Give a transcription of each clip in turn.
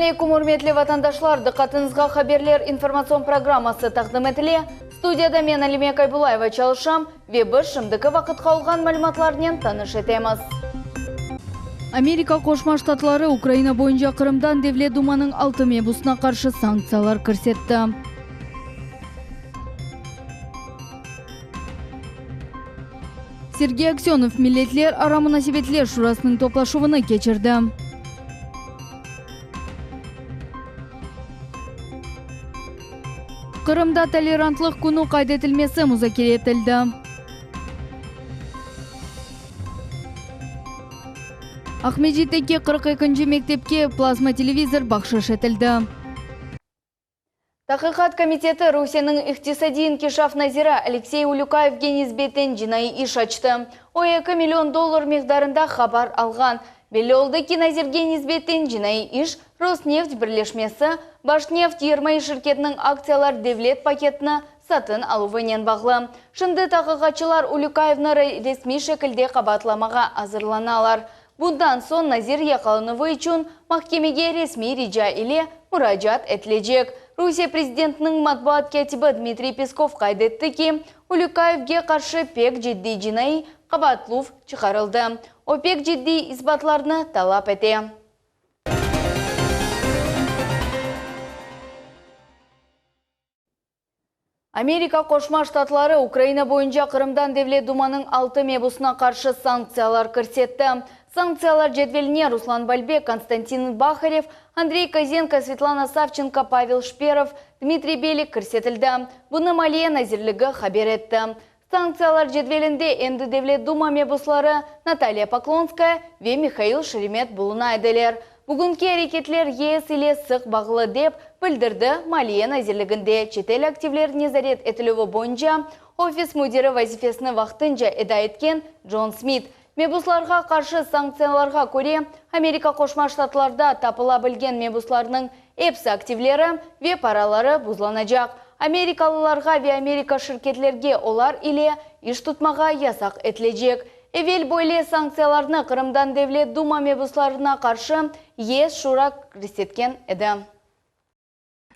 Aleykum, ürmetli vatandaşlar! Diqqatıñızğa Haberler informatsion programması taqdim etile. Studiyada men, Alime Kaybulayeva çalışam ve biz şimdiki vaqıtqa olğan malümatlarnen tanış etemiz. Amerika Qoşma Ştatları Ukraina boyunca Qırımdan Devlet Dumanıñ altı mebusına qarşı sanktsiyalar kirsetti. Sergey Aksönov Milletlerara munasebetler şurasınıñ toplaşuvını keçirdi. Qırımda tolerantlıq künü qayd etilmesi muzakere etildi. Aqmescitteki 42-nci mektepke plazma televizor bahşış etildi. Taqiqat komiteti Rusiyeniñ iqtisadiy inkişaf naziri Aleksey Ulükayevge nisbeten cinaiy iş açtı. O, eki million dollar miqdarında habar alğan. Belli oldı ki, nazirge nisbeten cinaiy iş Rosneft birleşmesi, Başneft yermay şirketiniñ aktsiyalar devlet paketini satın aluvınen bağlı. Şimdi taqiqatçılar Ulükayevni resmiy şekilde qabaatlamağa azırlanalar. Bundan soñ nazir yaqalanuvı içün mahkemege resmiy rica ile muracaat etilecek. Rusiye prezidentiniñ matbuat kâtibi Dmitriy Peskov qayd etti ki, Ulükayevge qarşı pek ciddiy cinaiy qabaatluv çıqarıldı. O pek ciddiy isbatlarnı talap ete. Amerika Qoşma Ştatları Ukraina boyunca Qırımdan Devlet Dumanıñ altı mebusına qarşı sanktsiyalar kirsetti. Sanktsiyalar cedveline Ruslan Balbek, Konstantin Baharev, Andrey Kozenko, Svetlana Savçenko, Pavel Şperov, Dmitriy Belik kirsetildi. Bunı Maliye nazirligi haber etti. Sanktsiyalar cedvelinde endi Devlet Duma mebusları Natalya Poklonskaya ve Mihail Şeremet buluna ediler. Bugünki areketler YES ile sıq bağlı, dep bildirdi Maliye nazirliginde çetel aktivler nezaret etilüvi boyunca ofis müdiri vazifesini vaqtınca eda etken Con Smit. Mebuslarğa qarşı sanktsiyalarğa köre, Amerika Qoşma Ştatlarda tapıla bilgen mebuslarnıñ epsi aktivleri ve paraları buzlanacaq. Amerikalılarğa ve Amerika şirketlerge olar ile iş tutmağa yasaq etilecek. Evel böyle sanktsiyalarnı Qırımdan Devlet Duma mebuslarına qarşı YES Şura kirsetken edi.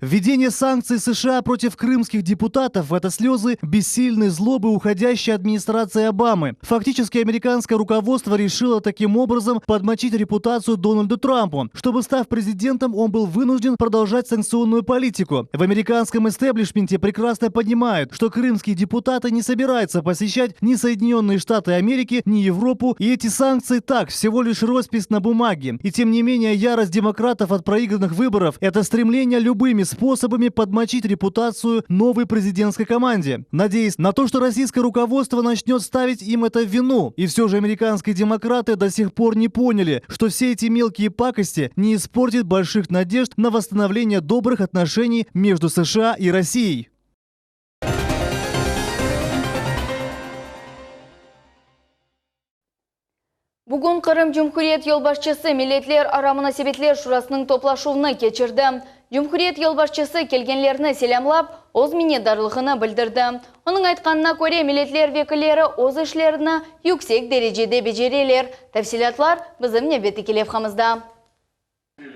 Введение санкций США против крымских депутатов – это слезы бессильной злобы уходящей администрации Обамы. Фактически американское руководство решило таким образом подмочить репутацию Дональду Трампу, чтобы, став президентом, он был вынужден продолжать санкционную политику. В американском истеблишменте прекрасно понимают, что крымские депутаты не собираются посещать ни Соединенные Штаты Америки, ни Европу, и эти санкции так, всего лишь роспись на бумаге. И тем не менее, ярость демократов от проигранных выборов – это стремление любыми способами подмочить репутацию новой президентской команде. Надеясь на то, что российское руководство начнет ставить им это в вину. И все же американские демократы до сих пор не поняли, что все эти мелкие пакости не испортят больших надежд на восстановление добрых отношений между США и Россией. Bugün Qırım Cumhuriyet yolbaşçısı Milletlerara munasebetler şurasınıñ toplaşuvını keçirdi. Cumhuriyet yolbaşçısı kelgenlerni selâmlap, öz minnetdarlığını bildirdi. Onıñ aytqanına köre, milletler vekilleri öz işlerini yüksek derecede becereler. Tafsilâtlar bizim nevbetteki levhamızda.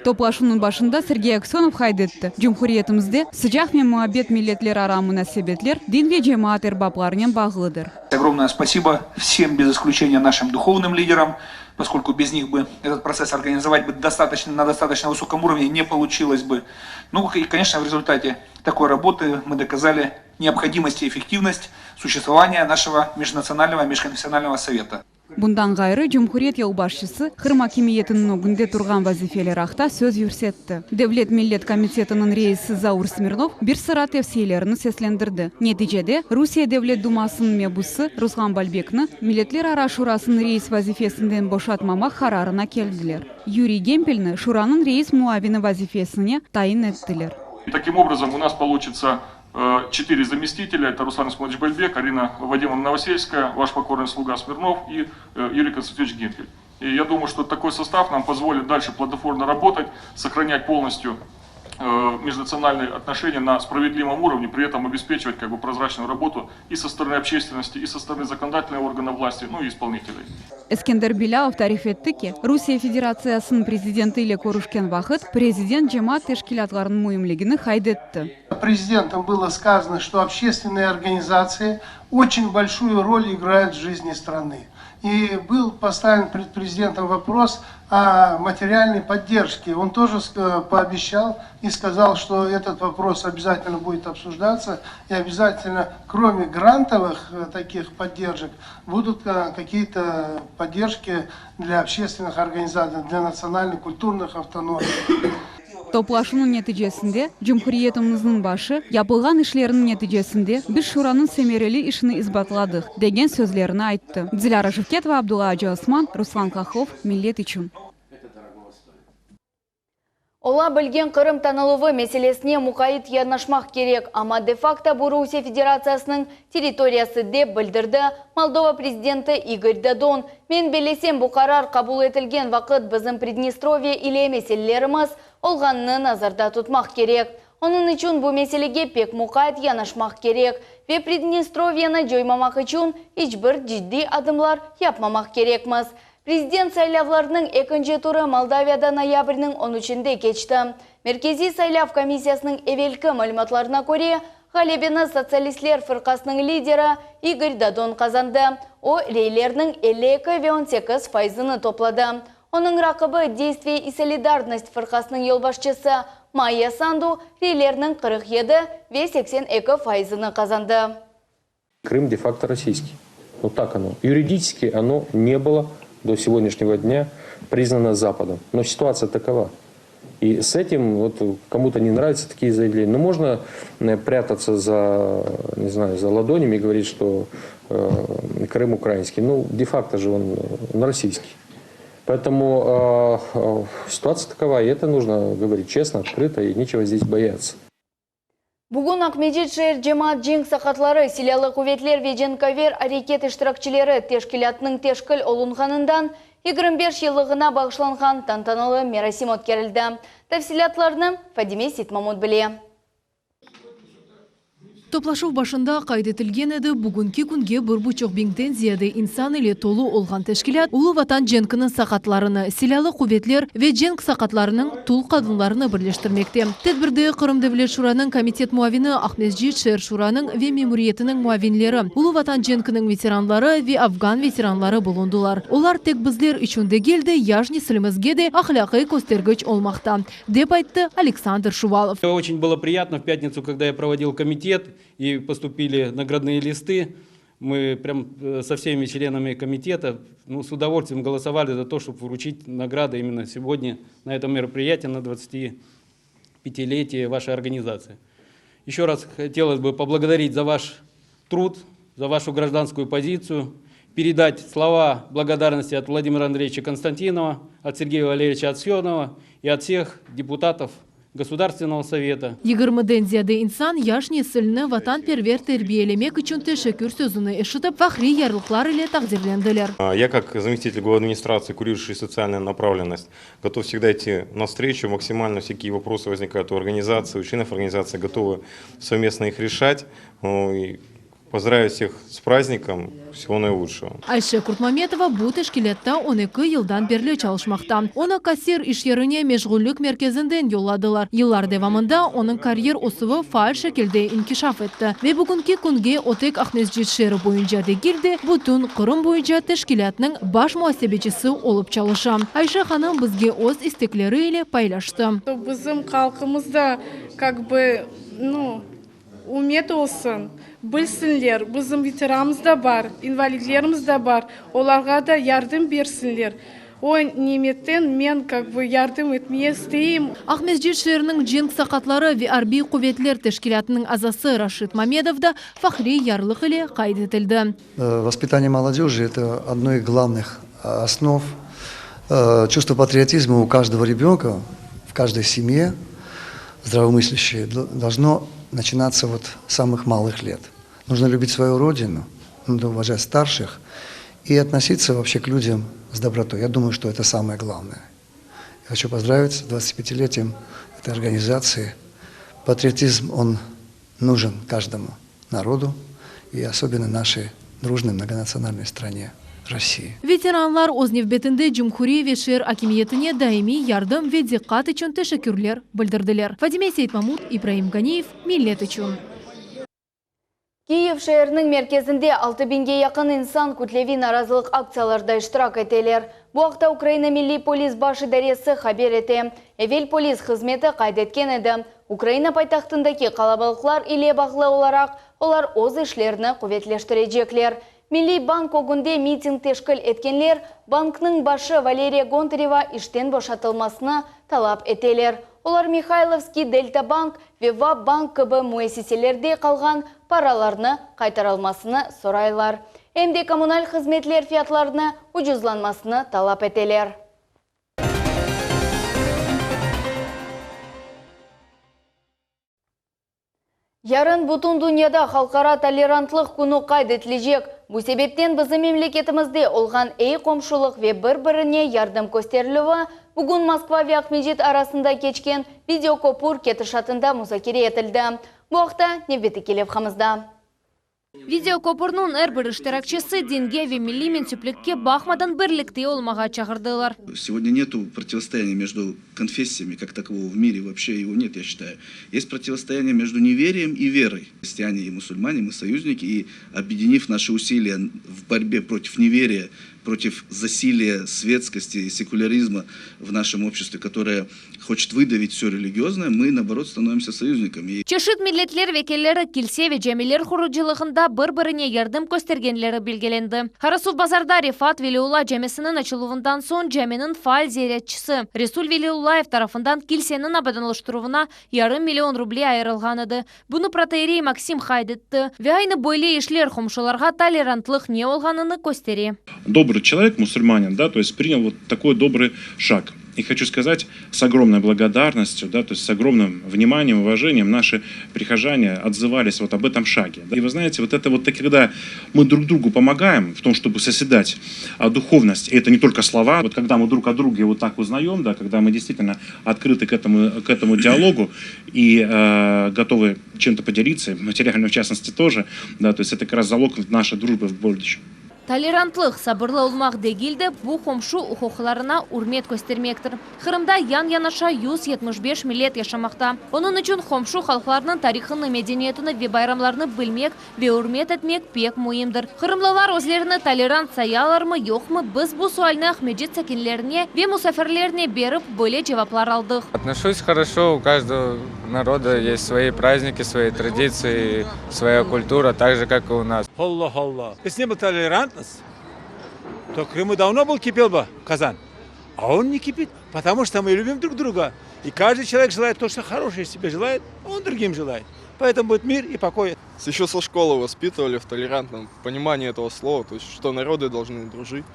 Toplaşuvnıñ başında Sergey Aksönov qayd etti, Cumhuriyetimizde sıcaq ve muabbet milletlerara munasebetler din ve cemaat erbaplarınen bağlıdır. Ogromnoye spasibo vsem bez isklüçeniya našim duhovnım lideram, poskolku bez nih bı etot protsess organizovat bı dostatoçno na dostatoçno vısokom urovne ne poluçilos bı. Nu i, koneçno, v rezultate takoy rabotı mı dokazali neobhodimost i effektivnost suşestvovaniya našego mejnatsionalnogo mejkonfessionalnogo soveta. Bundan ğayrı, cumhuriyet yolbaşçısı Qırım akimiyetiniñ ögünde turğan vazifeler aqta söz yürsetti. Devlet millet komitetiniñ reisi Zaur Smirnov bir sıra tevsiyelerini seslendirdi. Neticede, Rusiye Devlet Dumasınıñ mebusı Ruslan Balbekni Milletlerara Şurasınıñ reis vazifesinden boşatmamaq qararına keldiler. Yuriy Gempelni Şuranıñ reis muavini vazifesine tayin ettiler. Takim obrazom, u nas poluçitsa Çetiri zamestitelya, eto Ruslan Ismailovич Balbek, Arina Vadimovna Novosельская, vaş pokornıy sluga Smirnov i Yuriy Konstantinoviç Gempel. I ya dumаю, что takoy sostav nam pozvolit dalşe plodotvorno rabotat, sohranять polnostyu. Межнациональные отношения на справедливом уровне, при этом обеспечивать как бы прозрачную работу и со стороны общественности, и со стороны законодательного органа власти, ну и исполнителей. Eskender Bilâlov tarif etti ki, Rusiye Federatsiyasınıñ prezidenti ile körüşken vaqıt prezident cemaat teşkilâtlarınıñ müimligini qayd etti. Prezidentom было сказано, что общественные организации очень большую роль играют в жизни страны. И был поставлен пред президентом вопрос о материальной поддержке. Он тоже пообещал и сказал, что этот вопрос обязательно будет обсуждаться и обязательно, кроме грантовых таких поддержек, будут какие-то поддержки для общественных организаций, для национальных культурных автономий. Toplaşuvnıñ neticesinde cumhuriyetimizniñ başı, Yapılğan işlerniñ neticesinde biz Şuranıñ semereli işini isbatladıq, degen sözlerini ayttı. Dilâra Şevketova, Abdulla Acıosman, Ruslan Kahlov, Millet içün. Ola bilgen Qırım tanıluvı meselesine muqayıt yanaşmaq kerek, amma de-fakto bu Rusiye Federatsiyasınıñ territoriyası, dep bildirdi Moldova prezidenti İgor Dodon. Men bellesem, bu qarar qabul etilgen vaqıt bizim Pridnestrovye ile meselelerimiz olğanını nazarda tutmaq kerek. Onıñ içün bu meselege pek muqayt yanaşmaq kerek ve Pridnestrovyeni coymamaq içün iç bir ciddiy adımlar yapmamaq kerekmiz. Prezident saylavlarınıñ ekinci turı Moldaviyada noyabrniñ on üçünde keçti. Merkeziy saylav komissiyasınıñ evelki malümatlarına köre, ğalebeni Sotsialistler fırqasınıñ lideri İgor Dodon qazandı, o, reylerniñ 52 ve 18 fayızını topladı. Onıñ raqibi Deystviye i solidarnost fırqasınıñ yolbaşçısı Mayya Sandu reylerniñ 47 ve 82 fayızını qazandı. Крым де-факто российский. Вот так оно. Юридически оно не было до сегодняшнего дня признано Западом. Но ситуация такова. И с этим вот кому-то не нравятся такие заявления. Но можно э, прятаться за, не знаю, за ладонями и говорить, что э, Крым украинский. Ну, де-факто же он, он российский. Поэтому э, э, ситуация такова, и это нужно говорить честно, открыто, и нечего здесь бояться. Bugün Aqmescit şeer cemaat cenk saqatları, silâlı quvetler ve cenkâver areket iştirakçileri teşkilâtınıñ teşkil olunğanından 25 yıllığına bağışlanğan tantanalı merasim ötkerildi. Tafsilâtlarnı Fadime Sitmamut bile. Toplaşuv başında qayd etilgen edi, bugünki künge bir buçuq biñden ziyade insan ile tolu olğan teşkilât Ulu Vatan cenkiniñ saqatlarını, Silâlı quvetler ve cenk saqatlarınıñ tul qadınlarını birleştirmekte. Tedbirde Qırım Devlet Şuranıñ komitet muavini, Aqmescit şeer şuranıñ ve memuriyetiniñ muavinleri, Ulu Vatan cenkiniñ veteranları ve afgan veteranları bulundılar. Olar tek bizler içün degil de, yaş nesilimizge de ahlâqiy köstergiç olmaqta, dep ayttı Aleksandr Şuvalov. Очень было приятно в пятницу, когда я проводил комитет и поступили наградные листы. Мы прям э, со всеми членами комитета ну, с удовольствием голосовали за то, чтобы вручить награды именно сегодня на этом мероприятии, на 25-летие вашей организации. Еще раз хотелось бы поблагодарить за ваш труд, за вашу гражданскую позицию, передать слова благодарности от Владимира Андреевича Константинова, от Сергея Валерьевича Аксенова и от всех депутатов Государственного Совета. Yigirmiden ziyade insan yaş nesilni vatanperver terbiyelemek içün teşekkür sözüni eşitip, fahriy yarlıqlar ile taqdirlendiler. Я, как заместитель главы администрации, курирующий социальную направленность, готов всегда идти навстречу, максимально всякие вопросы возникают у организации, у членов организации, готовы совместно их решать. Ну, и поздравить всех с праздником, всего наилучшего. Ayşe Kurtmametova bu teşkilâtta 12 yıldan berli çalışmaqta. Onı kassir iş yerine meşğullik merkezinden yolladılar. Yıllar devamında onıñ karyer ösüvi faal şekilde inkişaf etti. Ve bugünki künge o tek Aqmescit şeeri boyunca degil de, bütün Qırım boyunca teşkilâtnıñ baş muasebecisi olıp çalışa. Ayşe hanım bizge öz istekleri ile paylaştı. Bizim halqımız da как бы, ну, ümüt olsun, bilsinler, bizim veteranımız da bar, invalidlerimiz de bar, olarğa da yardım bersinler. O nimetten men как бы yardım etmege isteyim. Aqmescit şeeriniñ cenk saqatları ve arbiy quvetler teşkilâtınıñ azası Raşid Mamedov da fahriy yarlıq ile qayd etildi. Э, воспитание молодежи – это одно из главных основ э, чувства патриотизма у каждого ребенка, в каждой семье здравомыслящей должно начинаться вот с самых малых лет. Нужно любить свою родину, нужно уважать старших и относиться вообще к людям с добротой. Я думаю, что это самое главное. Я хочу поздравить с 25-летием. этой организации. Патриотизм, он нужен каждому народу и особенно нашей дружной многонациональной стране России. Veteranlar öz nevbetinde cumhuriy ve şeer akimiyetine daimiy yardım ve diqqat içün teşekkürler bildirdiler. Fadime Seytmamut, İbraim Ganiyev, Millet içün. Kiyev şeeriniñ merkezinde altı biñge yaqın insan kütleviy narazılıq aktsiyalarda iştirak eteler. Bu aqta Ukraina Milliy polis baş idaresi haber ete. Evel polis hızmeti qayd etken edi, Ukraina paytahtındaki qalabalıqlar ile bağlı olaraq olar öz işlerini quvetleştirecekler. Milliy bank ögünde miting teşkil etkenler banknıñ başı Valeriya Gontareva işten boşatılmasını talap eteler. Olar Mihaylovskiy Delta Bank ve VAP Bank kibi müessiselerde qalğan paralarnı qaytarılmasını soraylar. Em de kommunal hızmetler fiyatlarını ucuzlanmasını talap eteler. Yarın bütün dünyada Halqara tolerantlıq künü qayd etilecek. Bu sebepten bizim memleketimizde olğan eyi qomşulıq ve bir-birine yardım kösterilüvi bugün Moskva ve Aqmescit arasında keçken videokopür ketişatında muzakere etildi. Bu aqta nevbetteki levhamızda. Videokopürniñ er bir iştirakçisi dinge ve milliy mensüplikke baqmadan birlikte olmağa çağırdılar. Сегодня нету противостояния между конфессиями как такового в мире, вообще его нет, я считаю. Есть противостояние между неверием и верой. Христиане и мусульмане, мы союзники, и объединив наши усилия в борьбе против неверия, против засилия светскости и секуляризма в нашем обществе, которое хочет выдавить все религиозное, мы, наоборот, становимся союзниками. Çeşit milletler vekilleri kilse ve camiler qurucılığında bir-birine yardım köstergenleri belgilendi. Qarasuvbazarda Refat Veliulla camisiniñ açıluvından soñ caminiñ faal ziyaretçisi Resul Veliullayev tarafından kilseniñ abadanlaştıruvına yarım million ruble ayırılğan edi. Bunı protoiyerey Maksim qayd etti. Ve aynı böyle işler qomşularğa tolerantlıq ne olğanını köstere. Добрый человек, мусульманин, да, то есть принял вот такой добрый шаг. И хочу сказать, с огромной благодарностью, да, то есть с огромным вниманием, уважением наши прихожане отзывались вот об этом шаге. И вы знаете, вот это вот когда мы друг другу помогаем в том, чтобы созидать духовность, и это не только слова, вот когда мы друг о друге вот так узнаем, да, когда мы действительно открыты к этому, к этому диалогу и э, готовы чем-то поделиться, материально в частности тоже, да, то есть это как раз залог нашей дружбы в будущем. Tolerantlıq, sabırlı olmaq degil de, bu qomşu uquqlarına ürmet köstermektir. Qırımda yan-yanaşa 175 millet yaşamaqta. Onıñ içün qomşu halqlarnıñ tarihını, medeniyetini ve bayramlarını bilmek ve ürmet etmek pek müimdir. Qırımlılar özlerini tolerant sayalarmı, yoqmı, biz bu sualni Aqmescit sakinlerine ve musafirlerine berip, böyle cevaplar aldıq. Отношусь хорошо, у каждого народа есть свои праздники, свои традиции, своя культура, так же, как и у нас. Allah Allah. Если не был толерантность, то Крыму давно был кипел бы казан. А он не кипит, потому что мы любим друг друга. И каждый человек желает то, что хорошее себе желает, он другим желает. Поэтому будет мир и покой. Еще со школы воспитывали в толерантном понимании этого слова, то есть что народы должны дружить.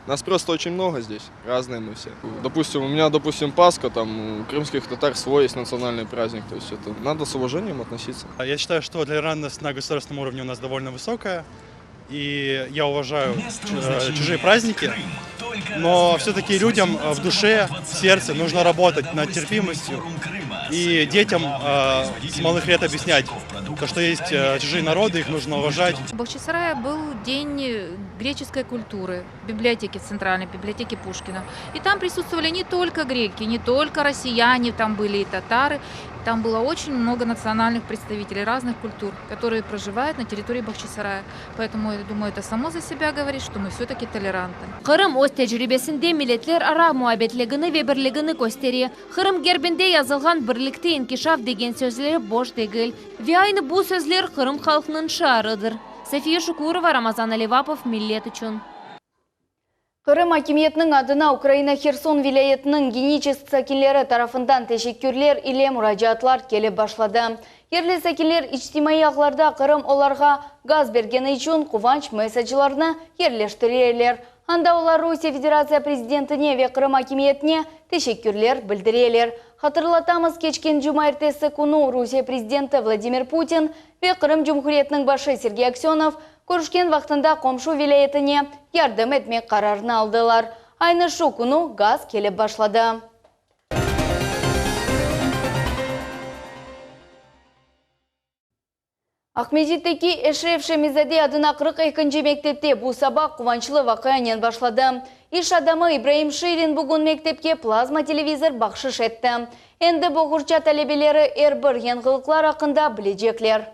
Нас просто очень много здесь, разные мы все. Допустим, у меня, допустим, Пасха, там у крымских татар свой есть национальный праздник, то есть это надо с уважением относиться. Я считаю, что толерантность на государственном уровне у нас довольно высокая, и я уважаю чужие праздники, но все-таки людям в душе, в сердце нужно работать над терпимостью и детям с малых лет объяснять, то, что есть чужие народы, их нужно уважать. В Бахчисарае был день греческой культуры в библиотеке, в центральной библиотеке Пушкина. И там присутствовали не только греки, не только россияне, там были и татары. Там было очень много национальных представителей разных культур, которые проживают на территории Бахчисарая. Поэтому, я думаю, это само за себя говорит, что мы все-таки толерантны. Qırım öz tecribesinde milletlerara muabbetligini ve birligini köstere. Qırım gerbinde yazılğan Birlikte inkişaf degen sözleri boş degil. Ve aynı bu sözler Qırım halqınıñ şiarıdır. Safiye Şukurova, Ramazan Alivapov, Millet içün. Qırım akimiyetiniñ adına Ukraina Herson vilâyetiniñ Geniçesk sakinleri tarafından teşekkürler ile muracaatlar kelip başladı. Yerli sakinler içtimaiy ağlarda Qırım olarğa gaz bergeni içün quvanç mesaclarını yerleştireler. Anda olar Rusiye Federatsiya prezidentine ve Qırım akimiyetine teşekkürler bildireler. Hatırlatamız, keçken cumaertesi künü Rusiye prezidenti Vladimir Putin ve Qırım Cumhuriyetiniñ başı Sergey Aksönov körüşken vaqtında qomşu vilâyetine yardım etmek qararını aldılar. Aynı şu künü gaz kelip başladı. Aqmescitteki Eşref Şemizade adına 42-nci mektepte bu saba quvançlı vaqianen başladı. İş adamı İbraim Şirin bugün mektepke plazma televizor bahşış etti. Endi Boğurça talebeleri er bir yañılıqlar aqqında bilecekler.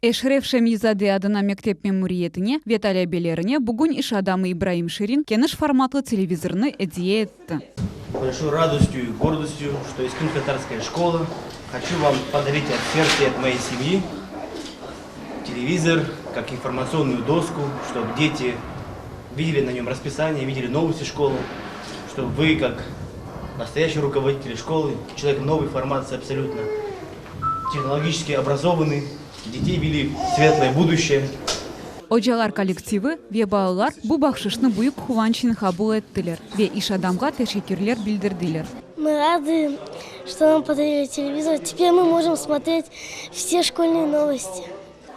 Eşref Şemizade adına mektep memuriyetine ve talebelerine bugün iş adamı İbraim Şirin keniş formatlı televizornı ediye etti. Большой радостью и гордостью, что есть крымско-татарская школа. Хочу вам подарить от сердца и от моей семьи телевизор, как информационную доску, чтобы дети видели на нем расписание, видели новости школы, чтобы вы, как настоящий руководитель школы, человек новой формации абсолютно, технологически образованный, детей вели в светлое будущее. Ocalar kollektivi ve balalar bu bahşışnı büyük quvançnen qabul ettiler ve iş adamğa teşekkürler bildirdiler. Мы рады, что нам подарили телевизор. Теперь мы можем смотреть все школьные новости.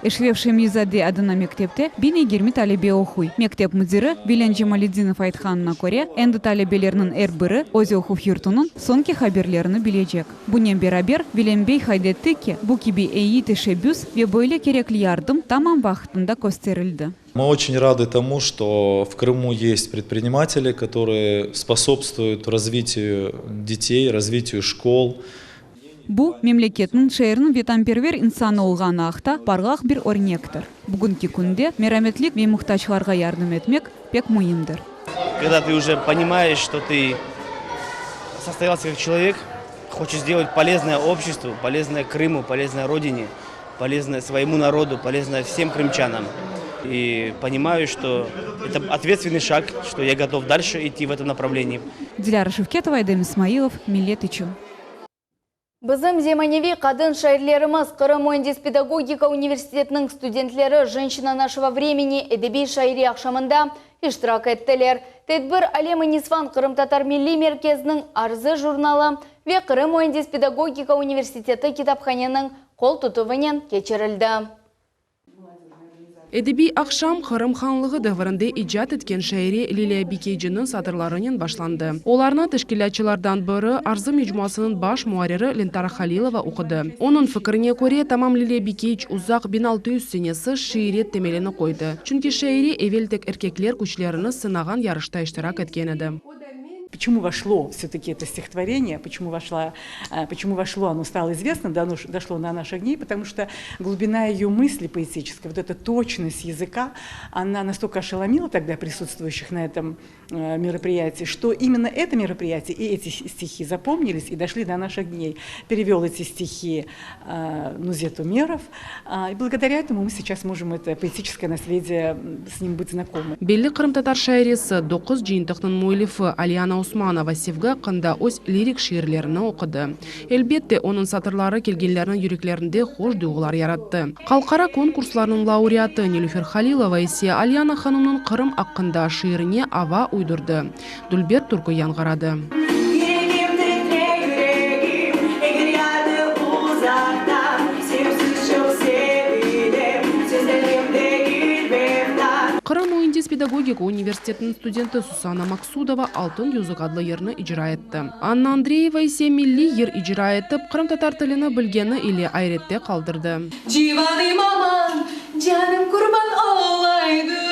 Eşref Şemizade adına mektepte 1020 talebe oquy. Mektep müdiri Vilen Cemaledinov aytqanına köre, endi talebelerniñ er biri öz oquv yurtunıñ soñki haberlerini bilecek. Bunen beraber, Vilen bey qayd etti ki, bu kibi eyi teşebbüs ve böyle kerekli yardım tamam vaqtında kösterildi. Мы очень рады тому, что в Крыму есть предприниматели, которые способствуют развитию детей, развитию школ. Bu, memleketniñ, şeerniñ vetanperver insanı olğanı aqta parlaq bir örnektir. Bugünki künde merametlik ve muhtaclarğa yardım etmek pek müimdir. Когда ты уже понимаешь, что ты состоялся как человек, хочешь сделать полезное обществу, полезное Крыму, полезное Родине, полезное своему народу, полезное всем крымчанам. И понимаю, что это ответственный шаг, что я готов дальше идти в этом направлении. Dilâra Şevketova, Edem İsmailov, Millet içün. Bizim zemaneviy qadın şairlerimiz Qırım müendis pedagogika universitetiniñ studentleri Женщина нашего времени edebiy şairiy aqşamında iştirak ettiler. Tedbir Alem-i Nisvan qırımtatar milliy merkeziniñ Arzı jurnalı ve Qırım müendis pedagogika universiteti kitaphaneniñ qol tutuvınen keçirildi. Edebiy aqşam Qırım hanlığı devrinde icat etken şaire Liliya Bikeyciniñ satırlarınen başlandı. Olarnı teşkilâtçılardan biri, Arzı mecmuasınıñ baş muarriri Lentara Halilova oqudı. Onıñ fikrine köre, tamam Liliya Bikeyç uzaq 1600 senesi şiiriyet temelini qoydı, çünki şaire evel tek erkekler küçlerini sınağan yarışta iştirak etken edi. Почему вошло все-таки это стихотворение, почему, вошла, почему вошло, оно стало известно, дошло до наших дней, потому что глубина ее мысли поэтической, вот эта точность языка, она настолько ошеломила тогда присутствующих на этом мероприятии, что именно это мероприятие и эти стихи запомнились и дошли до наших дней. Перевел эти стихи Нузет Умеров, и благодаря этому мы сейчас можем это поэтическое наследие с ним быть знакомы. Belli qırımtatar şairesi, doquz cıyıntıqnıñ müellifi Alyana Osmanova sevgi aqqında öz lirik şiirlerini oqudı. Elbette, onıñ satırları kelgenlerniñ yüreklerinde hoş duyğular yarattı. Halqara konkurslarnıñ laureatı Nilüfer Halilova ise Alyana hanımnıñ Qırım aqqında şiirine ava uydurdı. Dülber türkü yañğıradı. Yüregim titrey, yüregim, eger yardı uzaqtan, Sevimsiz çoq sevilem, sözlerim degil beftan. Qırım müendis pedagogika universitetiniñ studenti Susana Maksudova Altın yüzük adlı yırnı icra etti. Anna Andreyeva ise milliy yır icra etip, qırımtatar tilini bilgeni ile ayrette qaldırdı. Civanım aman, canım qurban olaydım,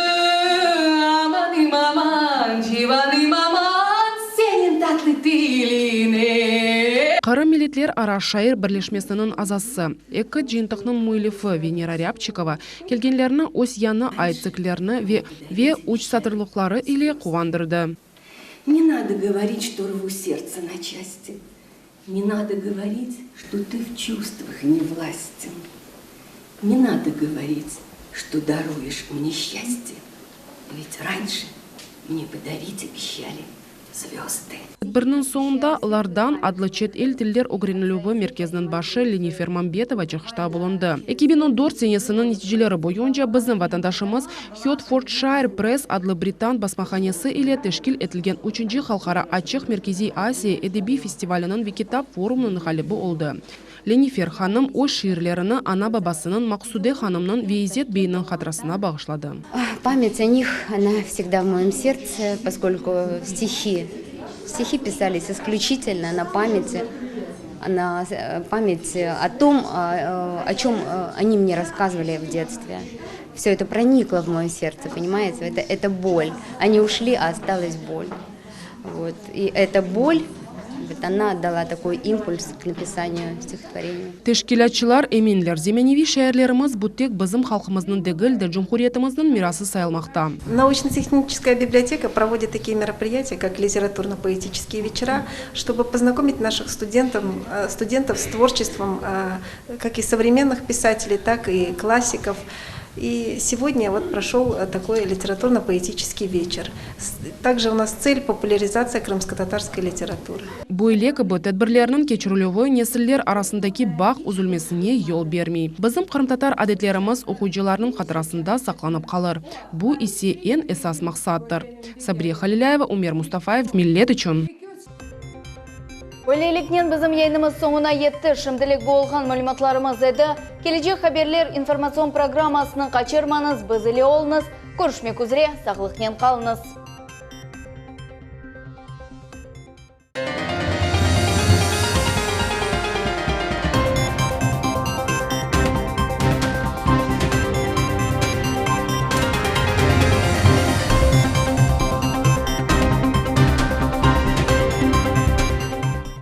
Amanım aman, civanım aman, seniñ tatlı tiline. Qırım milletlerara şair birleşmesiniñ azası, eki cıyıntıqnıñ müellifi Venera Râbçikova kelgenlerni öz yañı aytsiklerini ve ve üçsatırlıqları ile quvandırdı. Ne nado govorit, çto rvu serdtse na çasti, Ne nado govorit, çto tı v çuvstvah ne vlasten, Ne nado govorit, çto darueş mne şçastye, Ved ranşe mne podarit obeşçali zvezdı. Tedbirniñ soñunda Lardan adlı çet el tiller ögrenilüvi merkeziniñ başı Lenifer Mambetova çıqışta bulundı. 2014 senesiniñ neticeleri boyunca bizim vatandaşımız Hertfordshire Press adlı britan basmahanesi ile teşkil etilgen üçünci Halqara Açıq Merkeziy Asiya edebiy festivaliniñ ve kitap forumınıñ ğalibi oldı. Lenifer hanım öz şiirlerini ana-babasınıñ Maqsude hanımnıñ ve İzzet beyniñ hatırasına bağışladı. Pamять о них, она всегда в моем сердце, поскольку стихи, стихи писались исключительно на памяти. На память о том, о чем они мне рассказывали в детстве. Все это проникло в мое сердце, понимаете? Это, это боль. Они ушли, а осталась боль. Вот. И эта боль, вот она дала такой импульс к написанию стихотворения. Teşkilâtçılar eminler, zemaneviy şairlerimiz bu tek bizim halqımıznıñ degil de, cumhuriyetimizniñ mirası sayılmaqta. Научно-техническая библиотека проводит такие мероприятия, как литературно-поэтические вечера, чтобы познакомить наших студентов, студентов с творчеством как и современных писателей, так и классиков. И сегодня вот прошел такой литературно-поэтический вечер. Также у нас цель популяризация крымско-татарской литературы. Böyle kibi tedbirlerniñ keçirilüvi nesiller arasındaki bağ üzülmesine yol bermey. Bizim qırımtatar adetlerimiz oquyıcılarnıñ hatırasında saqlanıp qalır. Bu ise eñ esas maqsattır. Sabriye Halilâyeva, Umer Mustafayev, Millet içün. Böyleliknen bizim yayınımız soñuna yetti. Şimdilik bu olğan malümatlarımız edi. Kelecek haberler informatsion programmasını qaçırmañız, biz ile oluñız. Körüşmek üzre, sağlıqnen qalıñız.